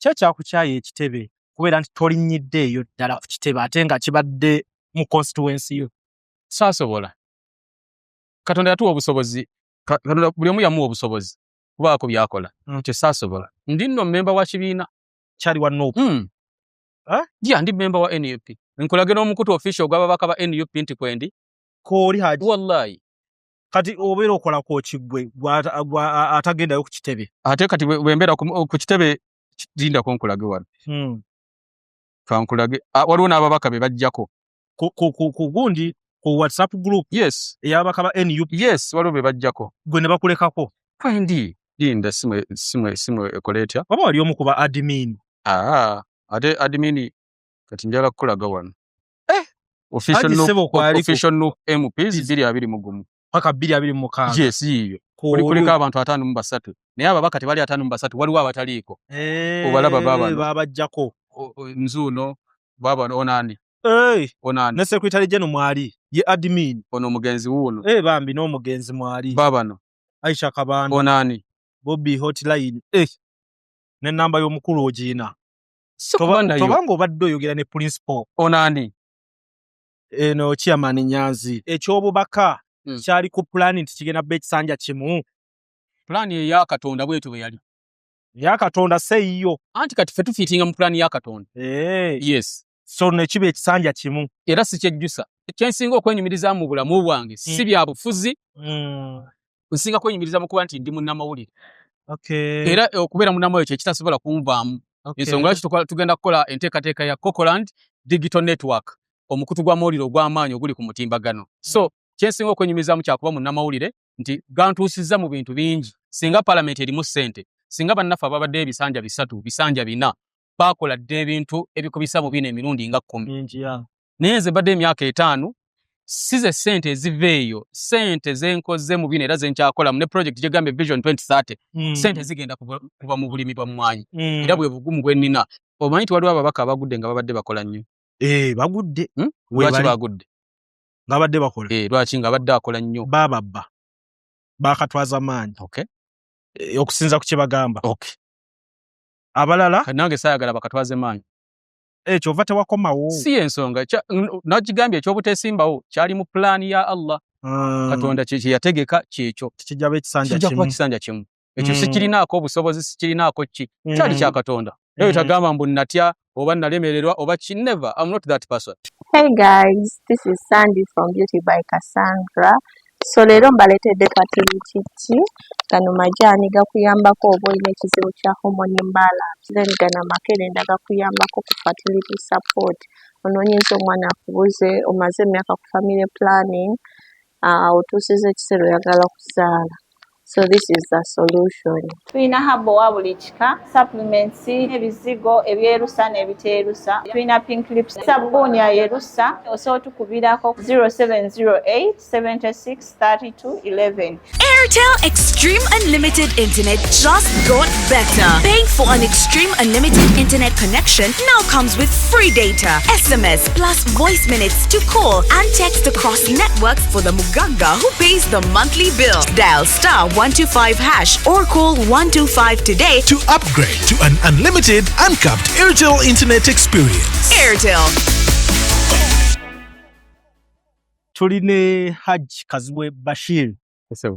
Ki ekyakukyaya ekitebe kubeera nti tolinnyidde eyo ddala ku kitebe ate nga kibadde mu constituency yo? Saasobola. Katonda yatuwa obusobozi, Katonda buli omu yamuwa obusobozi kubaako byakola. Kye saasobola. Ndi nno mmemba wa kibiina. Kyali wa NUP. Eh? Yeah, ndi mmemba wa NUP. Nkulage n'omukutu official ogw'ababaka ba NUP nti kwendi. Kooli Haji. Wallahi. Kati obeera okolako ki ggwe atagendayo ku kitebe? Ate kati bwe mbeera ku kitebe, lindako nkulage wano. Kankulage. Waliwo n'ababaka be bajjako. Ku gundi, ku WhatsApp group? Yes. Ey'ababaka ba NUP? Yes, waliwo be bajjako. Gwe ne bakulekako? Kwendi. Linda, simu ekola etya? Oba wali omu ku ba admin? Ate admin kati njagala kukulaga wano. Official Haji NUP, Ssebo kwaliko. Official NUP MPs 2021. Paka 2026. Yes, yiyo. Ku Kuliko abantu 53. Naye ababaka tebali 53, waliwo abataliiko. Obalaba baabano. Babajjako. Nzuuno, baabano, onani. Onani. Ne Secretary General mwali, ye admin. Ono omugenzi wuuno. Bambi n'omugenzi mwali. Baabano. Aisha Kabanda. Onani. Bobby Hotline. Ne namba y'omukulu ogiina. Sikuba nayo. Tobanga obadde oyogera ne principal. Onani. Eno chairman Nyanzi. Eky'obubaka kyali ku plan nti kigenda kuba ekisanja kimu. Plan eya Katonda bwetyo bwe yali. Eya Katonda seeyiyo. Anti kati ffe tufiitinga mu plan ya Katonda. Yes. So ne kiba ekisanja kimu. Era si kyejjusa. Kye nsinga okwenyumiriza mu bulamu bwange si bya bufuzi. Nsinga kwenyumiriza mu kuba nti ndi munnamawulire. Era okubeera munnamawulire kye kitasobola kunvaamu. Ensonga lwaki tugenda kukola enteekateeka ya Cocoland Digital Network, omukutu gw'amawulire ogw'amaanyi oguli ku mutimbagano. So kye nsinga okwenyumirizaamu kya kuba munnamawulire nti gantuusizza mu bintu bingi. Singa paalamenti erimu ssente, singa bannaffe ababaddeyo ebisanja 3, bisanja 4, baakola dda ebintu ebikubisa mu bino emirundi nga 10. Mingi, ya. Naye nze mbadde emyaka 5, si ze ssente eziva eyo, ssente ze nkoze mu bino era ze nkyakolamu ne project gye gambye Vision 2030, ssente zigenda kuva mu bulimi bwa mmwanyi. Era bwe bugumu bwe nnina. Omanyi nti waliwo ababaka abagudde nga babadde bakola nnyo? Bagudde. Lwaki Webali. bagudde? Nga babadde bakola. Lwaki nga babadde akola nnyo? Baababba. Baakatwaza maanyi. Okusinza ku kye bagamba. Abalala? Kati nange saayagala bakatwaze maanyi. Kyova tewakomawo. Si y'ensonga. Nagigambye ekyobuteesimbawo kyali mu pulaani ya Allah. Katonda kye yategeka kyekyo. Kijja kuba ekisanja Kijja kuba kimu. kisanja kimu. Ekyo sikirinaako obusobozi, sikirinaako ki. Kyali kya Katonda. Naye tagamba mbu natya oba nalemererwa oba ki, never. I'm not that person. Hey guys, this is Sandy from Beauty by Cassandra. So leero mbaleetedde fertility tea. Gano majaani gakuyambako oba olina ekizibu kya hormone imbalance. Then gano amakerenda gakuyambako ku fertility support. Onoonyeza omwana akubuze, omaze emyaka ku family planning, otuusiza ekiseera oyagala kuzaala. So this is the solution. Tulina herbal wa buli kika, supplements, ebizigo ebyerusa n'ebiteerusa. Tulina pink lips, sabbuuni ayerusa. Osobola otukubirako 0708 76 32 11. Airtel Extreme Unlimited Internet just got better. Paying for an Extreme Unlimited Internet connection now comes with free data, SMS plus voice minutes to call and text across networks for the Muganga who pays the monthly bill. Dial star 125 hash or call 125 today to upgrade to an unlimited, uncapped Airtel Internet experience. Airtel. Tuli ne Hajj Kazibwe Bashir,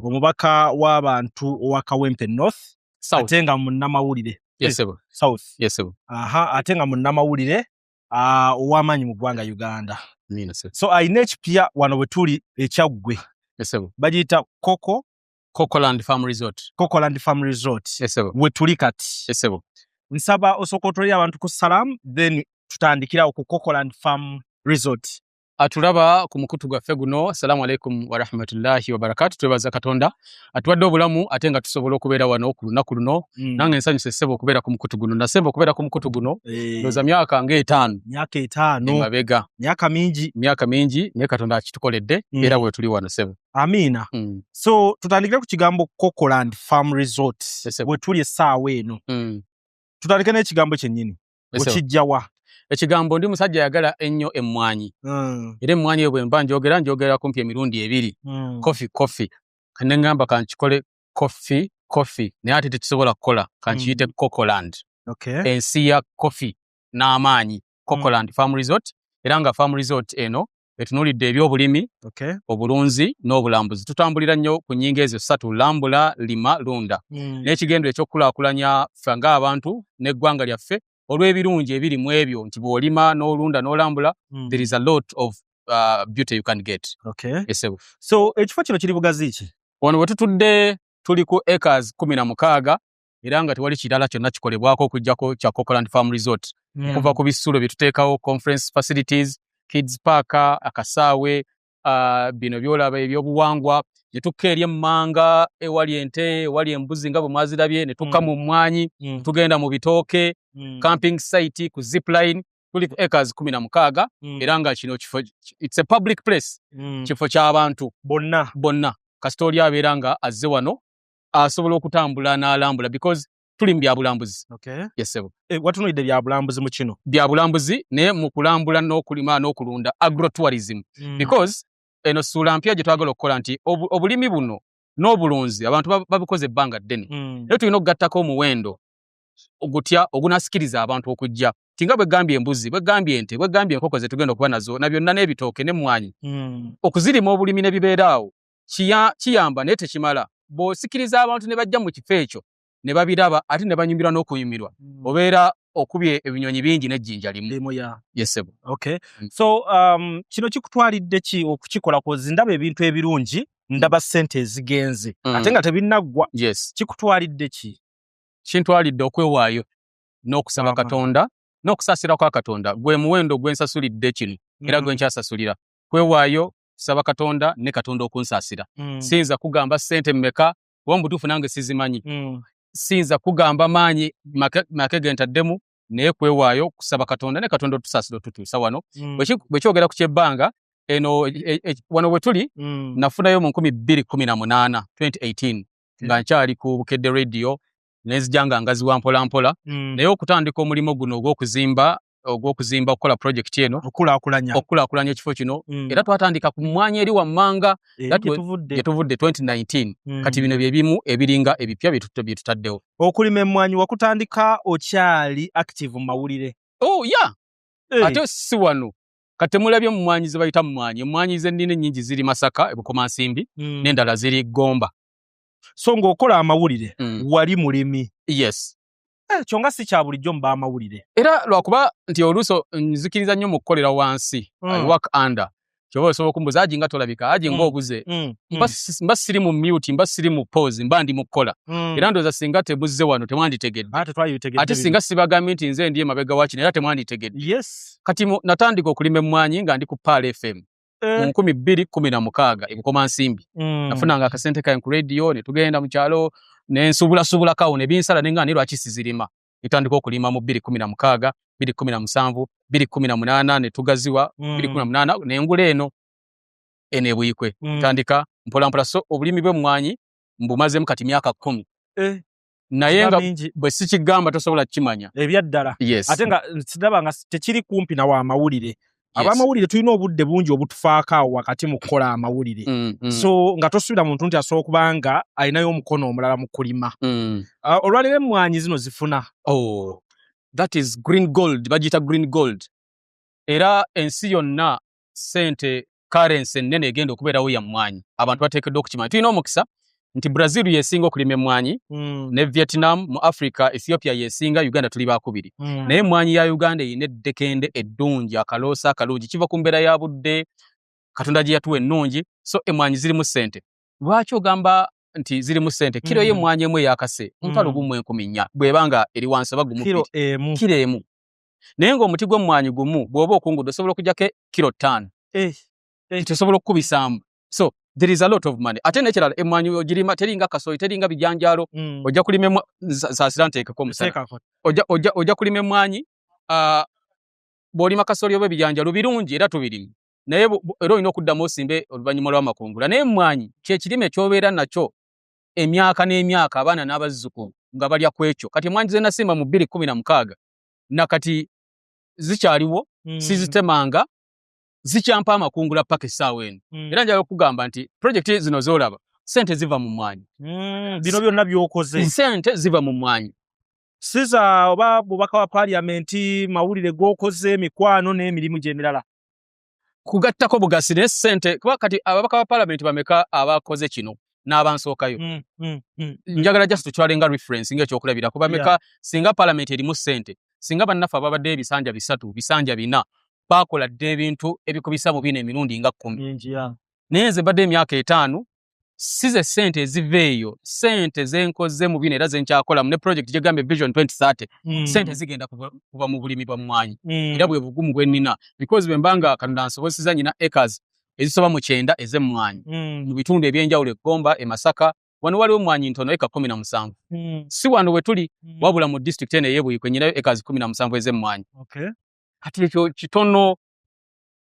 omubaka w'abantu owa Kawempe North, South. ate nga munnamawulire. Yes, sir. South. Yes, sir. Aha, ate nga munnamawulire, ow'amaanyi mu ggwanga Uganda. Amina, sir. So alina ekipya wano bwe tuli ekyaggwe. Yes, sir. Bagiyita Coco Cocoland Farm Resort. Cocoland Farm Resort. Yes, sir. We tuli kati. Yes, sir. Nsaba osooka otwalire abantu ku salam, then tutandikirawo ku Cocoland Farm Resort. Atulaba ku mukutu gwaffe guno. Assalamu alaikum wa rahmatullahi wa barakatuh. Twebaza Katonda atuwadde obulamu ate nga tusobola okubeera wano ku lunaku luno. Nange nsanyuse ssebo okubeera ku mukutu guno. Nasemba okubeera ku mukutu guno, ndowooza myaka ng'etaano. Myaka etaano. Emabega. Myaka mingi. Myaka mingi, naye Katonda akitukoledde, era bwe tuli wano ssebo. Amiina. So tutandikire ku kigambo Cocoland Farm Resort. Yes, sir. Bwe tuli essaawa eno. Tutandike n'ekigambo kyennyini. Yes, sir. Okijja wa? Ekigambo ndi musajja ayagala ennyo emmwanyi. Era emmwanyi eyo bwe mba njogera, njogera kumpi emirundi ebiri. Coffee, coffee. Ne ŋŋamba kankikole coffee, coffee. Naye ate tekisobola kukola, kankiyite Cocoland. Ensi ya coffee n'amaanyi, Cocoland Farm Resort. Era nga Farm Resort eno etunuulidde ebyobulimi, obulunzi n'obulambuzi. Tutambulira nnyo ku nnyingo ezo ssatu: lambula, lima, lunda, n'ekigendero ekyokukulaakulanya ffe ng'abantu n'eggwanga lyaffe, olw'ebirungi ebiri mu ebyo, nti bw'olima n'olunda n'olambula, there is a lot of beauty you can get. Esebo. So ekifo kino kiri bugazi ki? Wano we tutudde tuli ku acres 16, era nga tewali kirala kyonna kikolebwako okuggyako kya Cocoland Farm Resort, okuva ku bisulo bye tuteekawo, conference facilities, kids park, akasaawe, bino byolaba ebyobuwangwa, ne tukka eri emmanga ewali ente, ewali embuzi nga bwe mwazirabye, ne tukka mu mmwanyi, tugenda mu bitooke, camping site, ku zipline. Tuli ku acres 16, era nga kino kifo, it's a public place, kifo ky'abantu bonna. Bonna. Kasita oli abeera nga azze wano asobola okutambula n'alambula, because tuli mu byabulambuzi. Yes, ssebo. Watunuulidde byabulambuzi mu kino? Byabulambuzi, naye mu kulambula n'okulima n'okulunda, agrotourism, because eno ssuula mpya gye twagala okukola, nti obulimi buno n'obulunzi abantu babikoze ebbanga ddene, naye tulina okugattako omuwendo ogutya ogunasikiriza abantu okujja, ti nga bwe gambye embuzi, bwe gambye ente, bwe gambye enkoko ze tugenda okuba nazo, na byonna n'ebitooke n'emmwanyi. Okuzirima obulimi ne bibeera awo kiyamba, naye tekimala. Bw'osikiriza abantu ne bajja mu kifo ekyo ne babiraba, ate ne banyumirwa n'okunyumirwa, obeera okubye ebinyonyi bingi n'ejjinja limu. Limu, ya. Yes, ssebo. Okay. So kino kikutwalidde ki okukikola? 'Cause ndaba ebintu ebirungi, ndaba ssente ezigenze, ate nga tebinnaggwa. Kikutwalidde ki? Kintwalidde okwewaayo n'okusaba Katonda n'okusaasira kwa Katonda. Gwe muwendo gwe nsasulidde kino, era gwe nkyasasulira. Kwewaayo, kusaba Katonda ne Katonda okunsaasira. Siyinza kugamba ssente mmeka, kuba mu butuufu nange sizimanyi. Siyinza kugamba maanyi make ge ntaddemu, naye kwewaayo, kusaba Katonda ne Katonda otusaasira otutuusa wano. Bwe kyogera ku kyebbanga eno, wano bwe tuli, nafunayo mu 2018, 2018, nga nkyali ku Bukedde Radio, nenzija nga ngaziwa mpola mpola, naye okutandika omulimu guno ogw'okuzimba, okukola project eno, Okukulaakulanya. okukulaakulanya ekifo kino, era twatandika ku mmwanyi eri wammanga Eri era gye tuvudde. Gye tuvudde 2019. Kati bino bye bimu ebiringa ebipya bye tutaddewo. Okulima emmwanyi wakutandika okyali active mu mawulire? Oh yeah. Ate si wano kati temulabye mmwanyi ze bayita mmwanyi. Emmwanyi zennina ennyingi ziri Masaka, eBukomansimbi, n'endala ziri Gomba. So ng'okola amawulire, wali mulimi? Yes. Kyo nga si kya bulijjo mu baamawulire. Era lwakuba nti oluusi nzikiriza nnyo mu kukolera wansi. I work under. Kyoba osobola okumbuuza, "Aji, nga tolabika, Aji, ng'obuze." Mba siri mu mute, mba siri mu pause, mba ndi mu kukola. Era ndowooza singa tebuzze wano temwanditegedde. Ate twalibitegedde Ate bino. singa sibagambye nti nze ndi emabega wa kino, era temwanditegedde. Kati natandika okulima emmwanyi nga ndi ku Pearl FM mu 2016 eBukomansimbi. Nafunanga akasente kange ku radio, ne tugenda mu kyalo ne nsuubulasuubulako awo ne binsala, ne nga naye lwaki sizirima? Netandika okulima mu 2016, 2017, 2018, ne tugaziwa. 2018 nengula eno eBuyikwe. Tandika mpola mpola. So obulimi bw'emmwanyi mbumazeemu kati myaka 10, naye Kiba nga mingi. bwe sikigamba tosobola kukimanya. Ebyaddala. Yes. Ate nga siraba nga tekiri kumpi na wamawulire. Abamawulire tulina obudde bungi obutufaako awo wakati mu kukola amawulire. So nga tosuubira muntu nti asobola okuba nga alinayo omukono omulala mu kulima. Olwaleero emmwanyi zino zifuna? Oh, that is green gold, bagiyita green gold. Era ensi yonna sente currency ennene egenda okubeerawo ya mmwanyi. Abantu bateekeddwa okukimanya. Tulina omukisa nti Brazil yesinga okulima emmwanyi, ne Vietnam. Mu Africa, Ethiopia yesinga, Uganda tuli bakubiri. Naye emmwanyi ya Uganda erina eddekende eddungi, akaloosa akalungi, kiva ku mbeera ya budde Katonda gye yatuwa ennungi. So emmwanyi zirimu ssente. Lwaki ogamba nti zirimu ssente? Kiro y'emmwanyi emu eyakase omutwalo 1 1400, bw'eba nga eri wansi oba 1 Kiro 2. emu? Kiro emu, naye ng'omuti gw'emmwanyi gumu bw'oba okungudde osobola okuggyako kiro 5. Tosobola okukubisaamu. So there is a lot of money. Ate n'ekirala, emmwanyi ogirima teringa kasooli, teringa bijanjaalo. Ojja kulima, saasira nteekeko omusana. Teekako. Ojja kulima emmwanyi, bw'olima kasooli oba ebijanjaalo birungi era tubirima, naye era olina okuddamu osimbe oluvannyuma lw'amakungula. Naye emmwanyi kyekirime ky'obeera nakyo emyaka n'emyaka, abaana n'abazzukulu nga balya ku ekyo. Kati emmwanyi ze nasimba mu 2016 nakati zikyaliwo, sizitemanga, zikyampa amakungula paka essaawa eno. Era njagala okugamba nti projekiti zino z'olaba, sente ziva mu mmwanyi. Bino byonna by'okoze. Sente ziva mu mmwanyi. Siza oba bubaka wa parliament, mawulire g'okoze, emikwano n'emirimu gy'emirala. Kugattako bugasi, naye ssente, kuba kati ababaka ba parliament bameka abakoze kino n'abansookayo? Njagala just tutwale nga reference, ng'ekyokulabirako, bameka? Singa parliament erimu ssente, singa bannaffe ababaddeyo ebisanja 3, bisanja 4, bakola dda ebintu ebikubisa mu bino emirundi nga 10. Mingi, yeah. Naye nze mbadde emyaka 5, si ze ssente eziva eyo, ssente zenkoze mu bino era zenkyakolamu ne project gyegambye Vision 2030. Ssente zigenda kuva mu bulimi bwa mmwanyi. Era bwe bugumu bwe nnina, because bwe mbanga Katonda nsobozesa nyina acres ezisoba mu 90 ez'emmwanyi mu bitundu ebyenjawulo, e Gomba, e Masaka. Wano waliwo emmwanyi ntono, eka 17. Si wano we tuli, wabula mu district eno ey'e Buikwe nyinayo acres 17 ez'emmwanyi. Kati ekyo kitono,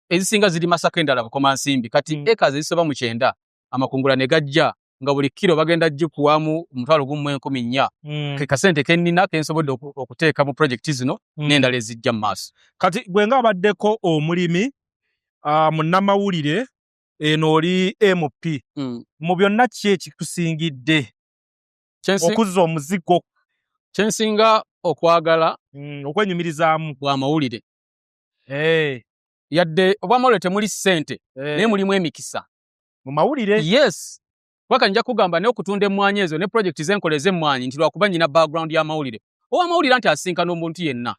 ezisinga ziri Masaka, endala Bukomansimbi. Kati acres ezisoba mu 90, amakungula ne gajja nga buli kiro bagenda gikuwamu 1400. Ke kasente kennina kensobodde okuteeka mu project zino n'endala ezijja mu maaso. Kati gwe nga abaddeko omulimi, munnamawulire, eno oli MP, mu byonna ki ekikusingidde okuzza omuzigo? Kyensinga okwagala, okwenyumirizaamu, bwamawulire. Yadde obwamawulire temuli ssente, naye mulimu emikisa. Mu mawulire? Yes, kubaka nja kugamba naye okutunda emmwanyi ezo ne project zenkola ez'emmwanyi nti lwakuba nyina background y'amawulire. Owamawulire nti asinkana omuntu yenna,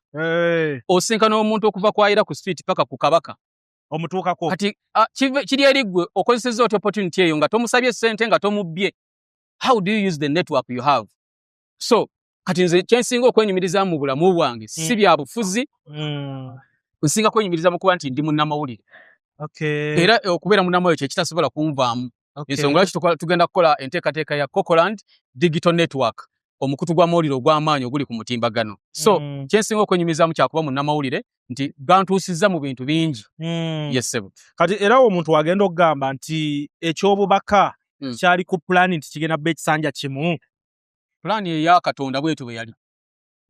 osinkana omuntu okuva kwayira ku street paka ku kabaka. Omutuukako. Kati kiri eri ggwe okozesezza otya opportunity eyo nga tomusabye ssente, nga tomubbye. How do you use the network you have? So kati nze kyensinga okwenyumiriza mu bulamu bwange si bya bufuzi. Nsinga kwenyumiriza mu kuba nti ndi munnamawulire. Era okubeera munnamawulire kye kitasobola kunvaamu. Ensonga lwaki tugenda kukola enteekateeka ya Cocoland Digital Network, omukutu gw'amawulire ogw'amaanyi oguli ku mutimbagano. So kyensinga okwenyumirizamu kyakuba munnamawulire, nti gantuusizza mu bintu bingi. Yes, ssebo. Kati era omuntu wagenda okugamba nti ekyobubaka kyali ku pulaani nti kigenda kuba ekisanja kimu? Pulaani eya Katonda bwetyo bwe yali.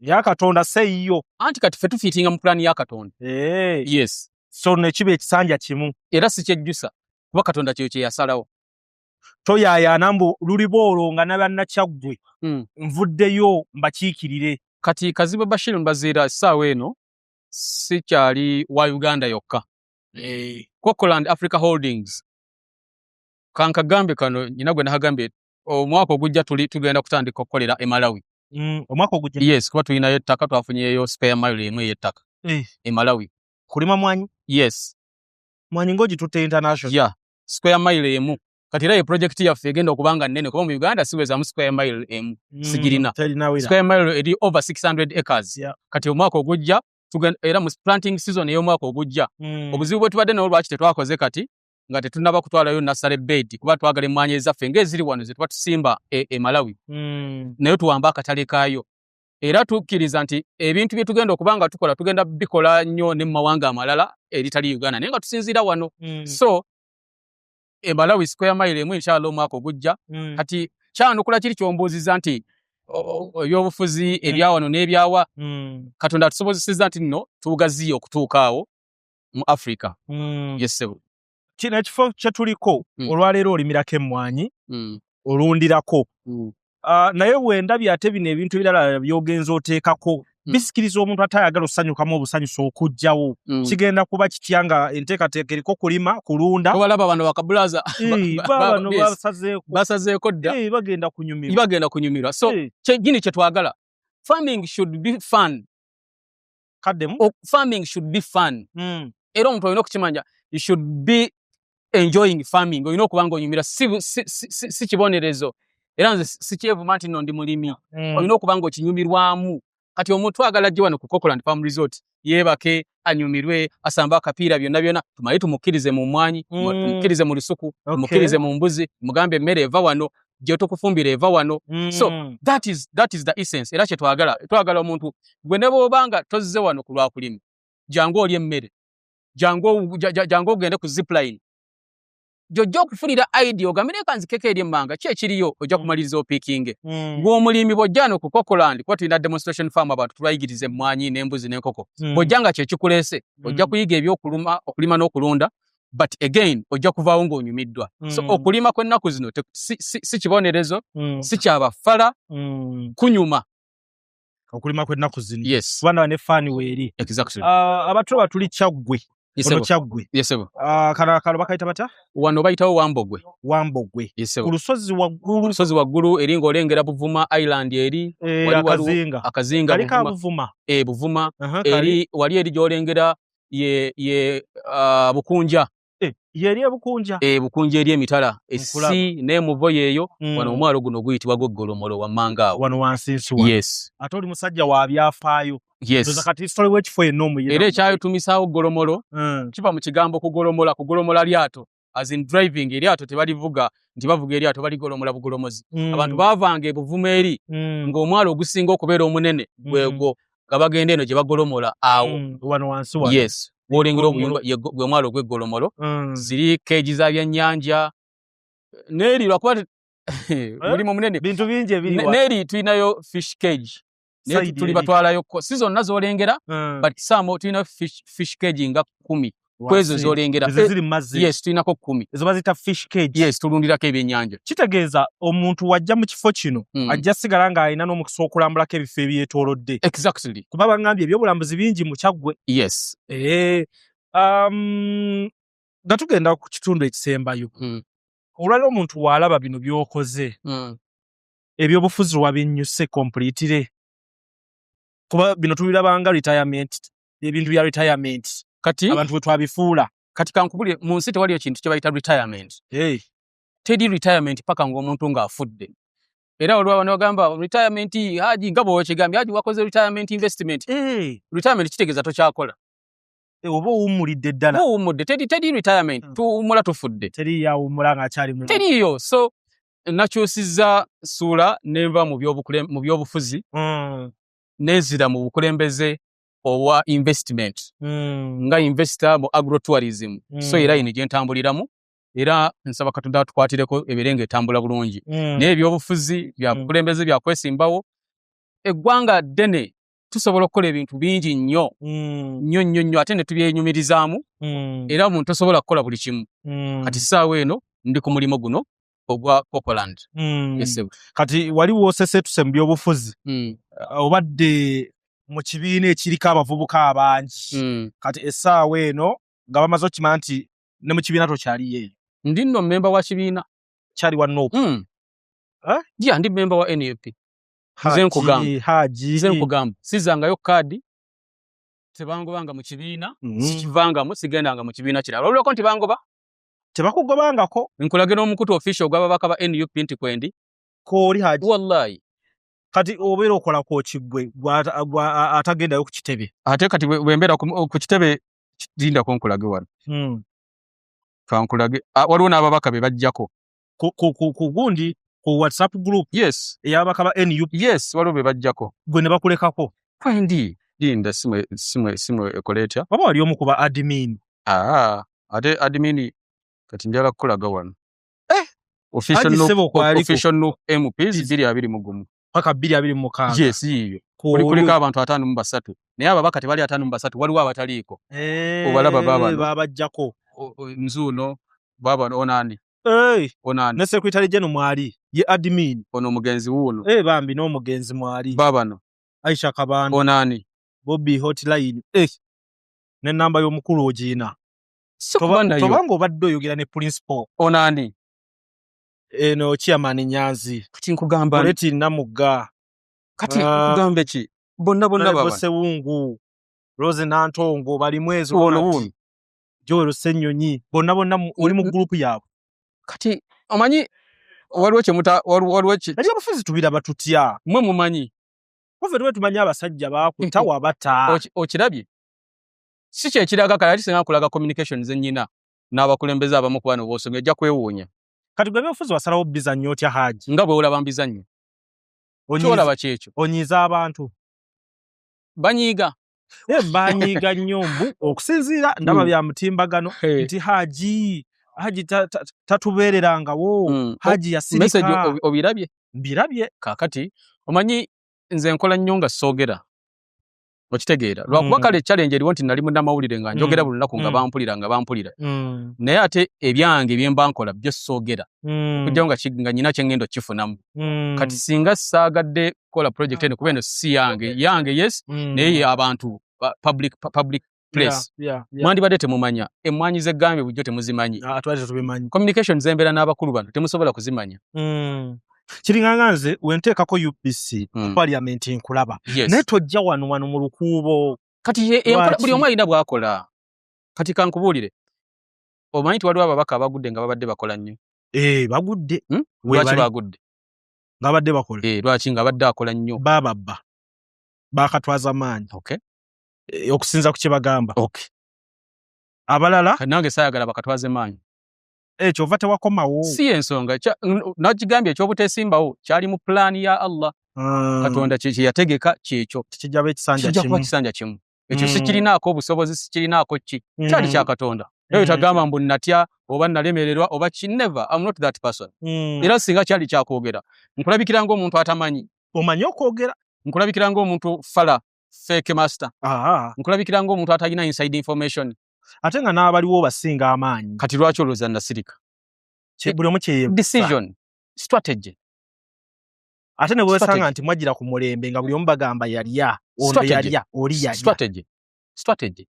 Eya Katonda seeyiyo. Anti kati ffe tufiitinga mu pulaani ya Katonda. Yes. So nekiba ekisanja kimu. Era sikyejjusa, kuba Katonda kyeyo kye yasalawo. Toyaayaana mbu luliba olwo nga nabannakyaggwe nvuddeyo mbakiikirire? Kati Kazibwe Bashir Mbaziira essaawa eno sikyali wa Uganda yokka. Cocoland Africa Holdings, kankagambe kano nyina gwe nakagambye, omwaka ogujja tuli tugenda kutandika okukolera e Malawi. Omwaka ogujja? Yes, kuba tulinayo ettaka, twafunyeyo square mile emu ey'ettaka e Malawi. Kulima mwanyi? Yes. Mwanyi ng'ogitutte international? Yeah, square mile emu. Kati era ye project yaffe egenda okuba nga nnene, kuba mu Uganda siwezamu square mile emu. Sigirina. Terinawera. Square mile eri over 600 acres. Kati omwaka ogujja era mu planting season ey'omwaka ogujja. Obuzibu bwe tubadde nabwo, lwaki tetwakoze kati nga tetunnaba kutwalayo nursery bed, kuba twagala emmwanyi ezaffe ng'eziri wano ze tuba tusimba e Malawi, naye tuwambe akatale kaayo. Era tukkiriza nti ebintu bye tugenda okuba nga tukola, tugenda bikola nnyo ne mu mawanga amalala eritali Uganda, naye nga tusinziira wano. So e Malawi square mile emu, inshallah, omwaka ogujja. Kati kyanukula kiri kyombuuziza nti ebyobufuzi ebyawano n'ebyawa, Katonda atusobozesezza nti nno tugaziye okutuuka awo mu Africa. Yes, ssebo. Kino ekifo kye tuliko olwaleero olimirako emmwanyi, olundirako. Naye wendabye ate bino ebintu ebirala by'ogenza oteekako bisikiriza omuntu atayagala osanyukamu obusanyusa okugjawo. Kigenda kuba kitya nga enteekateeka eriko kulima, kulunda? Obalaba bano bakabulaza. Bano basazeeko. Basazeeko dda. Bagenda kunyumirwa. Bagenda kunyumirwa. So gini kye twagala, farming should be fun. Kaddemu. Farming should be fun. Era omuntu olina okukimanya, you should be enjoying farming. Olina okuba nga onyumira, si kibonerezo. Era nze sikyevuma nti nno ndi mulimi. Olina okuba nga okinyumirwamu. Kati omuntu agala ajje wano ku Cocoland Farm Resort yeebake, anyumirwe, asambe akapiira, byonna byonna tumale tumukkirize mu mmwanyi, tumukkirize mu lusuku, tumukkirize mu mbuzi, mugambe emmere eva wano, gye tukufumbira eva wano. So that is the essence. Era kye twagala, twagala omuntu gwe ne bw'oba nga tozze wano ku lwakulima, jangu olye emmere, jangu ogende ku zipline, gy'ojja okufunira idea, ogambe naye kanzikeko eri emmanga ki ekiriyo, ojja kumaliriza opiikinge. Gw'omulimi bw'ojja wano ku Cocoland, kuba tulina demonstration farm, abantu tubayigiriza emmwanyi n'embuzi n'enkoko, bw'ojja nga kyekikuleese, ojja kuyiga ebyokuluma, okulima n'okulunda, but again ojja kuvaawo ng'onyumiddwa. So okulima kw'ennaku zino si kibonerezo, si kyabafala, kunyuma. Okulima kw'ennaku zino. Yes. Kuba ndaba ne faani weeri. Exactly. Abatulaba tuli Kyaggwe. Ono Kyaggwe. Yes, sebo. Kano bakayita batya? Wano bayitawo Wambogwe. Wambogwe. Yes, sebo. Ku lusozi waggulu. Ku lusozi waggulu eri ng'olengera Buvuma Island eri. Akazinga. Akazinga Kali ka Buvuma. Buvuma. Eri wali eri gy'olengera ye Bukunja. Yeri ebukunja. Bukunja eri emitala. Essi n'emuvo yeeyo. Wano omwalo guno guyitibwa Gogolomolo wammanga awo. Wano wansi nsi wano. Yes. Ate oli musajja wa byafaayo. Yes. Ndoza kati history w'ekifo yenna omuyina. Era ekyayotumisaawo Golomolo kiva mu kigambo kugolomola, kugolomola lyato. As in driving, eryato tebalivuga nti bavuga eryato baligolomola bugolomozi. Abantu baavanga ebuvuma eri ng'omwalo ogusinga okubeera omunene gwegwo nga bagenda eno gye bagolomola awo. Wano wansi wano. Yes. Bw'olengera obuyumba gwe mwalo ogw'eggolomolo, ziri keegi za byannyanja n'eri lwakuba mulimu munene. Bintu bingi ebiri wano. N'eri tulinayo fish cage. Naye tuli batwalayo ko si zonna z'olengera, but some tulinayo fish cage nga 10 kwezo z'olengera. Yes, tulinako 10. Ezo baziyita fish cage. Yes, tulundirako ebyennyanja. Kitegeeza omuntu wajja mu kifo kino ajja sigala ng'alina n'omukisa okulambulako ebifo ebyetoolodde. Exactly. Kuba bangambye ebyobulambuzi bingi mu Kyaggwe. Yes. Nga tugenda ku kitundu ekisembayo. Olwaleero omuntu w'alaba bino by'okoze, ebyobufuzi wabinnyuse completely. Kuba bino tubirabanga retirement, ebintu bya retirement. Kati abantu bwe twabifuula. Kati kankubulire, mu nsi tewaliyo kintu kye bayita retirement. Teri retirement paka ng'omuntu ng'afudde. Era olwa bano bagamba retirement, Haji nga bw'okigambye, Haji wakoze retirement investment. Retirement kitegeeza tokyakola. Oba owummulidde ddala. Oba owummudde, teri retirement, tuwummula tufudde. Teri yawummula ng'akyali mulamu. Teriyo. So nakyusizza ssuula ne nva mu byobufuzi, neezira mu bukulembeze obwa investment. Nga investor mu agrotourism. So era ino gye ntambuliramu, era nsaba Katonda atukwatireko ebeere ng'etambula bulungi. Naye ebyobufuzi bya bukulembeze bya kwesimbawo, eggwanga ddene tusobola okukola ebintu bingi nnyo, nnyo nnyo nnyo, ate ne tubyenyumirizaamu, era omuntu tosobola kukola buli kimu. Kati ssaawa eno ndi ku mulimu guno ogwa Cocoland. Yes, kati wali wooseseetuse mu byobufuzi, obadde mu kibiina ekiriko abavubuka abangi. Kati essaawa eno nga bamaze okukimanya nti ne mu kibiina tokyaliyo eyo. Ndi nno mmemba wa kibiina. Kyali wa NUP. Yeah, ndi mmemba wa NUP. Nze nkugamba. Haji. Nze nkugamba. Sizangayo kaadi, tebangobanga mu kibiina, sikivangamu, sigendanga mu kibiina kirala. Olw'okuba nti bangoba? Tebakugobangako. Nkulage n'omukutu official ogw'ababaka ba NUP nti kwendi. Kooli Haji. Wallahi. Kati obeera okolako ki ggwe atagendayo ku kitebe? Ate kati bwe mbeera ku kitebe, lindako nkulage wano. Kankulage. Waliwo n'ababaka be bajjako. Ku gundi, ku WhatsApp group. Yes. Ey'ababaka ba NUP. Yes, waliwo be bajjako. Gwe ne bakulekako. Kwendi. Linda simu ekola etya? Oba wali omu ku ba admin. Ate admin kati njagala kukulaga wano. Official NUP MPs 2021. Paka 2026. Yes, yiyo. Kuliko abantu 53. Naye ababaka tebali 53, waliwo abataliiko. Obalaba baabano. Babajjako. Nzuuno, baabano onani. Onani. Ne Secretary General mwali, ye admin. Ono omugenzi wuuno. Bambi n'omugenzi mwali. Baabano. Aisha Kabanda. Onani. Bobby Hotline. Ne namba y'omukulu ogiyina. Tobanga obadde oyogera ne principal. Onani. Eno chairman Nyanzi. Kati nkugamba. Oleti Namugga. Kati nkugambe ki? Bonna bonna baba. Sewungu. Rose Nantongo bali mwezi. Ono wuuno. Joel Ssenyonyi. Bonna bonna oli mu group yaabwe. Kati omanyi waliwo kye muta waliwo ki? Ebyobufuzi tubiraba tutya? Mmwe mumanyi. Ffe tuba tumanyi abasajja baakutta wabata. Okirabye? Si kye kiraga kale ate singa nkulaga communication ze nnyina n'abakulembeze abamu ku bano b'osomye ojja kwewuunya. Kati gwe ebyobufuzi wasalawo bizannyo otya Haji? Nga bwe olaba mbizannyo. Ky'olaba kyekyo. Onyiiza abantu. Banyiiga. Banyiiga nnyo mbu okusinziira ndaba bya mutimbagano nti Haji tatubeererangawo. Haji yasirika. Message obirabye? Mbirabye. Kaakati omanyi nze nkola nnyo nga soogera. Okitegeera, lwakuba kale challenge eriwo nti nali munnamawulire nga njogera buli lunaku nga bampulira nga bampulira, naye ate ebyange byemba nkola byo soogera okujjawo nga nyina kyengenda okkifunamu. Kati singa saagadde kukola project eno, kuba eno si yange, yange yes, naye abantu public place mwandibadde temumanya emmwanyi z'eggambye bulijjo temuzimanyi. Ah, twali tetubimanyi. Communication zembeera n'abakulu bano temusobola kuzimanya. Kiringanga nze wenteekako UBC parliament nkulaba, naye tojja wano wano mu lukuubo. Kati buli omu alina bw'akola. Kati kankubuulire, omanyi nti waliwo ababaka abagudde nga babadde bakola nnyo? Eh, bagudde. Lwaki bagudde? Nga babadde bakola. Lwaki nga abadde akola nnyo? Bababba, bakatwaza maanyi. Okusinza ku kye bagamba. Abalala nange saayagala bakatwaze maanyi. Ekyo ova tewakomawo. Si ensonga, nagigambye ekyobuteesimbawo kyali mu pulaani ya Allah. Katonda kye yategeka kyekyo. Kijja kuba ekisanja Kijja kuba kimu. Kisanja kimu. Ekyo sikirinaako obusobozi, sikirinaako ki, kyali kya Katonda. Naye tagamba mbu natya oba nalemererwa oba ki, never, I'm not that person. Era singa kyali kyakwogera, nkulabikira ng'omuntu atamanyi. Omanyi okwogera. Nkulabikira ng'omuntu fala fake master. Nkulabikira ng'omuntu atalina inside information. Ate nga n'abaliwo basinga amaanyi. Kati lwaki olowooza nasirika? Buli omu kye Decision, strategy. Ate ne bwesanga Strategy. nti mwajjira ku mulembe nga buli omu bagamba yalya ono, Strategy. yalya oli, yalya. Strategy, strategy.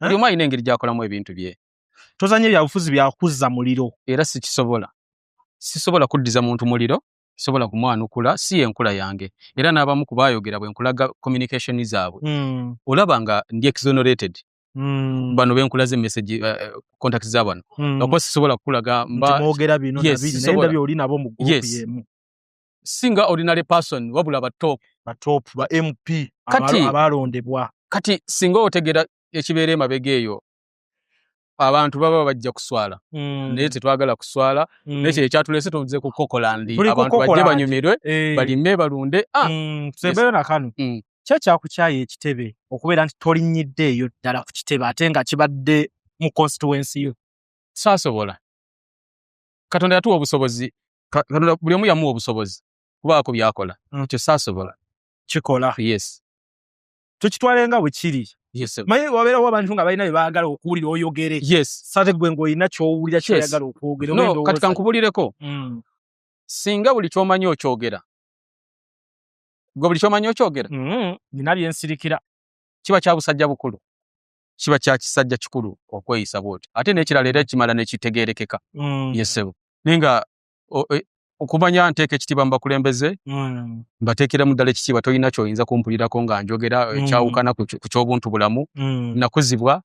Buli omu alina engeri gy'akolamu ebintu bye. Tozanya ebyabufuzi byakuzza muliro. Era sikisobola, sisobola kuddiza muntu muliro, sisobola kumwanukula, si yenkula yange. Era n'abamu ku baayogera bwe nkulaga communication zaabwe, olaba nga ndi exonerated. Bano benkulaze message, contact za bano, okuba sisobola kukulaga Nti mba mwogera bino Yes, na biri, naye sisobola. ndabye oli nabo mu group y'emu. Singa ordinary person, wabula ba top. Ba top ba MP abalondebwa. Kati singa otegera ekibeera emabega eyo, abantu baba bajja kuswala, naye tetwagala kuswala. Naye kye ekyatulese, tuze ku Kokolandi. Tuli ku Abantu bajje Kokolandi. banyumirwe, balime, balunde. Tusembeyo na kano. Ki ekyakukyaye ekitebe okubeera nti tolinnyidde eyo ddala ku kitebe ate nga kibadde mu constituency yo? Saasobola. Katonda yatuwa obusobozi. Katonda buli omu yamuwa obusobozi kubaako byakola. Ekyo saasobola. Kikola. Yes. Tukitwale nga bwe kiri. Yes, sir. Manyi wabeerawo abantu nga balina bye baagala okuwulira oyogere. Sate gwe ng'olina ky'owulira ky'oyagala okwogera. No, Oba endowooza. Kati kankubulireko. Singa buli ky'omanyi okyogera, gwe buli ky'omanyi okyogera, Nina bye nsirikira. Kiba kya busajja bukulu, kiba kya kisajja kikulu okweyisa bw'otyo. Ate n'ekirala era kimala nekitegeerekeka. Yes, ssebo. Naye nga okumanya nteeka ekitiibwa mu bakulembeze, mbateekeramu ddala ekitiibwa, tolina ky'oyinza kumpulirako nga njogera ekyawukana ku ky'obuntu bulamu. Nakuzibwa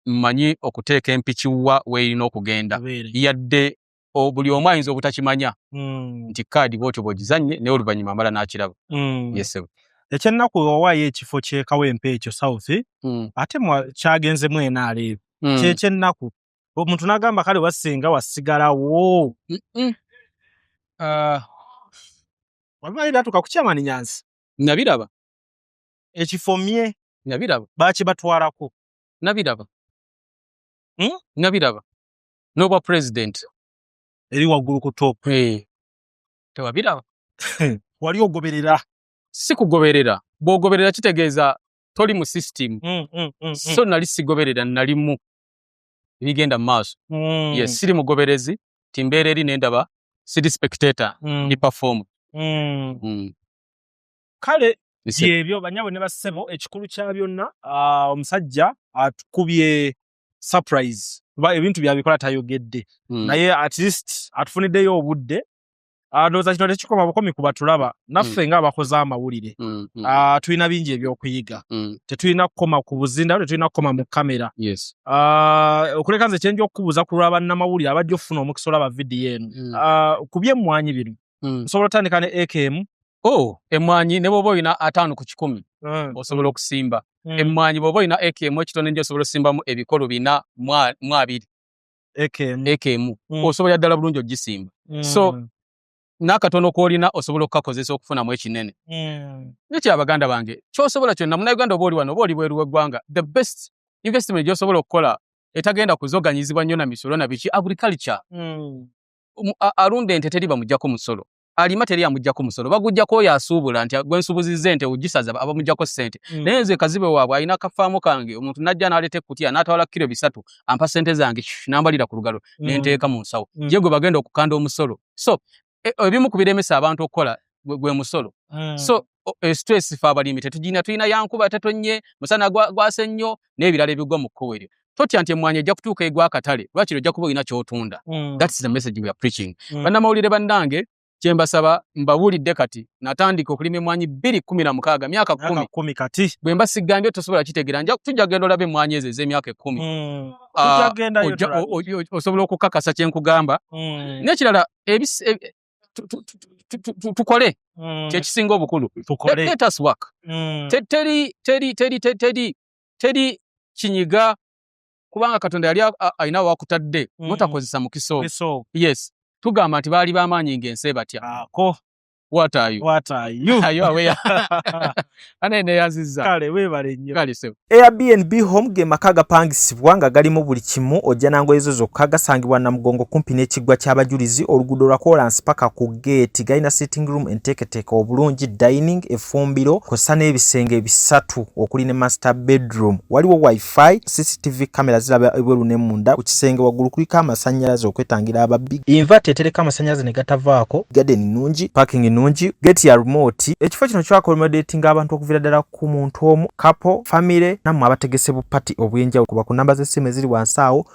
mmanyi okuteeka empiki wa weerina okugenda. Abeere. Yadde buli omu ayinza obutakimanya nti kaadi bw'otyo bw'ogizannye, naye oluvannyuma amala n'akiraba. Yes, ssebo. Ekyennaku wewaayo ekifo ky'e Kawempe ekyo South, ate kyagenzemu NRM. Kyekyennaku omuntu n'agamba kale wasinga wasigalawo. Wabimanyi byatuuka ku Chairman Nyanzi? Nabiraba. Ekifo mye. Nabiraba. Baakibatwalako. Nabiraba. Nabiraba. N'obwa president. Eri waggulu ku top. Tewabiraba. Wali ogoberera. Si kugoberera. Bw'ogoberera kitegeeza toli mu system. So nali sigoberera, nalimu ebigenda mu maaso. Yes, siri mugoberezi, ti mbeera eri nendaba, siri spectator, ndi perform. Kale Yes, byebyo banyabo ne bassebo, ekikulu kya byonna, omusajja atukubye surprise kuba ebintu byabikola tayogedde, naye at least atufuniddeyo obudde. Ndowooza kino tekikoma bukomi ku batulaba, naffe ng'abakoze amawulire, tulina bingi ebyokuyiga. Tetulina kukoma ku buzinda, tetulina kukoma mu kamera. Okuleka nze kyenja okukubuuza ku lwa bannamawulire abajja okufuna omukisa olaba vidiyo eno, ku by'emmwanyi bino, nsobola otandika ne AKM? Oh, emmwanyi ne bw'oba olina 50 ku 100 osobola okusimba. Emmwanyi bw'oba olina eka emu ekitono ennyo osobola osimbamu ebikolo 420. Eka emu. Eka emu. Osobola ddala bulungi ogisimba. So n'akatono k'olina osobola okukakozesa okufunamu ekinene. Nekyo abaganda bange, ky'osobola kyonna, Munnayuganda oba oli wano oba oli bweru w'eggwanga, the best investment gy'osobola okukola etagenda kuzoganyizibwa nnyo na misolo na biki, agriculture. Alunda ente teri bamuggyako musolo. Alima teri amuggyako musolo, baguggyako oyo asuubula nti gwe nsuubuzizza ente ogisaza, abamuggyako ssente. Naye nze Kazibe waabwe alina akafaamu kange, omuntu najja n'aleeta ekkutiya n'atwala kilo 3, ampa ssente zange, nambalira ku lugalo, nenteeka mu nsawo. Ye gwe bagenda okukanda omusolo. So ebimu ku biremesa abantu okukola gwe musolo. So stress fe abalimi tetugina, tulina yankuba tetonye, musana gwase nnyo n'ebirala ebigwa mu kkubo eryo. Totya nti emmwanyi ejja kutuuka egwa akatale, lwakiri ojja kuba olina ky'otunda. That's the message we are preaching. Bannamawulire bannange, kyembasaba, mbabuulidde kati natandika okulima emmwanyi 2016, myaka 10. 10 kati. Bwe mba sigambye tosobola kitegeera. Nja tujja genda olaba emmwanyi ezo ez'emyaka 10. Ah, Tujja tulabe. Osobola okukakasa kye nkugamba. N'ekirala, tukole, kyekisinga obukulu. Tukole. Let us work. Teri teri teri teri teri kinyiga, kubanga Katonda yali alina wakutadde notakozesa mukisa ogwo. So yes, tugamba nti baali b'amaanyi ng'ensi ebatya. Ako. What are you? What are you? Are you aware? Ane neyanzizza. Kale, weebale nnyo. Kale sebo. Airbnb Home ge maka agapangisibwa nga galimu buli kimu, ojja nangoye zo zokka. Gasangibwa Namugongo, kumpi n'ekiggwa ky'abajulizi, oluguudo lwa kolansi paka ku geeti. Galina sitting room enteeketeeke obulungi, dining, effumbiro kw'ossa n'ebisenge bisatu okuli ne master bedroom. Waliwo wifi, CCTV camera ziraba ebweru ne munda. Ku kisenge waggulu kuliko amasannyalaze okwetangira ababbi, inverter etereka amasannyalaze ne gatavaako. Garden nnungi, parking nnungi, gate ya remote. Ekifo kino kyaccommodatinga abantu okuviira ddala ku muntu omu, couple, family, nammwe abategese bu party obw'enjawulo. Kuba ku namba z'essimu eziri wansi awo.